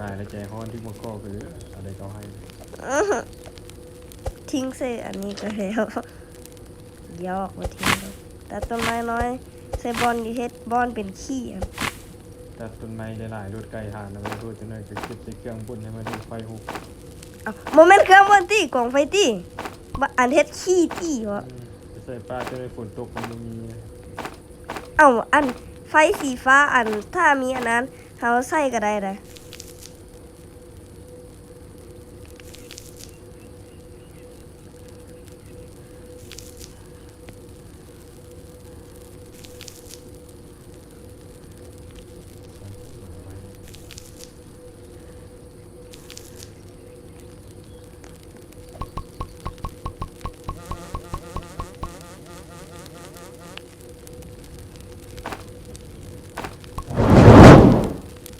ຕາຍແລ້ວໃຈຮ້ອນທີ່ບໍ່ກໍຄືເອົາໄດ້ເຂົາໃຫ້ ອືຫື ຖິ້ມໃສ່ອັນນີ້ກໍແລ້ວ ຢອກ ບໍ່ຖິ້ມດອກ. ຕັດຕົ້ນໄມ້ນ້ອຍໃສ່ບ່ອນທີ່ເຮັດບ່ອນເປັນຂີ້. ຕັດຕົ້ນໄມ້ຫຼາຍໆ ໂດດໄກ່ຖານ ແລ້ວໂດດຈັກໜ້ອຍກໍເກັບໃສ່ເຄື່ອງບົນໃຫ້ມັນໄຟຮຸກ. ເອົ້າ ບໍ່ແມ່ນເຄື່ອງບົນຕິ ກອງໄຟຕິ ບ- ອັນເຮັດຂີ້ຕິເບາະ. ອືມ ໄປໃສ່ປ່າ ຈັກໜ້ອຍຝົນຕົກມັນບໍ່ມີ. ເອົ້າ ອັນໄຟສີຟ້າ ອັນ ຖ້າມີອັນນັ້ນ ເຮົາໃສ່ກໍໄດ້ໃດ.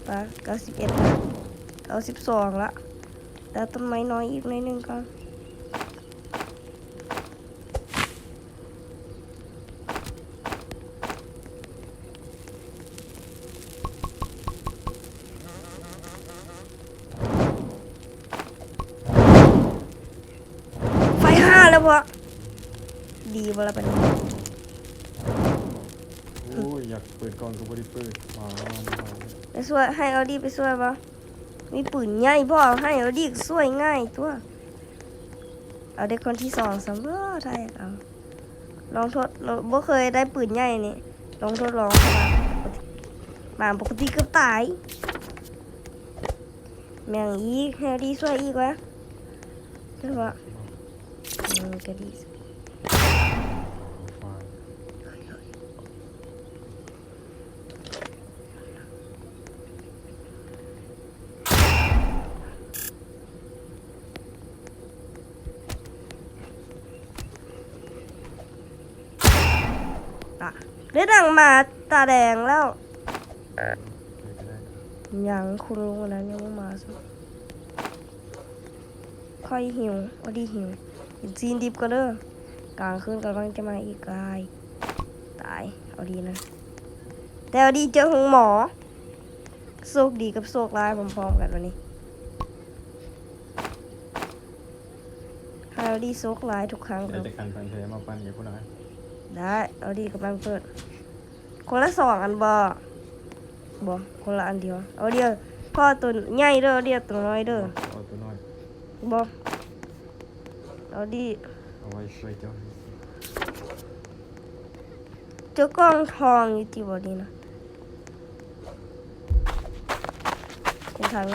ປະ ເກົ້າສິບເອັດ ເກົ້າສິບສອງລະ. ຕັດຕົ້ນໄມ້ນ້ອຍອີກໜ້ອຍໜຶ່ງກ່ອນ. ໄຟຫາແລ້ວເບາະ. ດີບໍ່ລະບັດນີ້? ໂອ້ຍ ຢາກເປີດກ່ອນກໍບໍ່ໄດ້ເປີດ. ມາ ມາ ມາ ໄປຊ່ວຍ ໃຫ້ອາດີໄປຊ່ວຍບໍ່? ມີປືນໃຫຍ່ບໍ່? ໃຫ້ອາດີກໍຊ່ວຍງ່າຍຕົວະ. ເອົາເດັກຄົນທີສອງຊະບໍ່ ຖ້າຢາກເອົາ. ລອງທົດ ບໍ່ເຄີຍໄດ້ປືນໃຫຍ່ນີ້ ລອງທົດລອງ. ບາງປົກກະຕິເກືອບຕາຍ. ແມ່ງອີກ ໃຫ້ອາດີຊ່ວຍອີກວະ. ເຫັນບໍ່? ເອີ ກະດີ. ຕາຍ ໄດ້ດັງໝາຕາແດງແລ້ວ. ຍັງ ຄຸນລຸງອັນນັ້ນຍັງບໍ່ມາຊ້ຳ. ຂ້ອຍຫິວ ອາດີຫິວ ກິນຊີ້ນດິບກ່ອນເດີ. ກາງຄືນກຳລັງຈະມາອີກ. ຕາຍ ຕາຍ ອາດີນະ. ແຕ່ອາດີເຈີໂຮງໝໍ. ໂຊກດີກັບໂຊກຮ້າຍພ້ອມໆກັນວັນນີ້. ໃຫ້ອາດີໂຊກຮ້າຍທຸກຄັ້ງ. ເອົາແຕ່ຄັນພັນແທ້ມາປັ່ນກັບຜູ້ນ້ອຍ. ໄດ້ ອາດີກຳລັງເປີດ. ຄົນລະສອງອັນບໍ່? ບໍ່ ຄົນລະອັນດຽວ. ເອົາດຽວ ພໍ່ໂຕໃຫຍ່ເດີ ດຽວໂຕນ້ອຍເດີ. ເອົາໂຕນ້ອຍ. ບໍ່ ເອົາດີ ເອົາໄວ້ຊ່ວຍເຈົ້າ. ເຈົ້າກອງທອງຢູ່ຕິບໍ່ນີ້ນະ? ເປັນທາງງ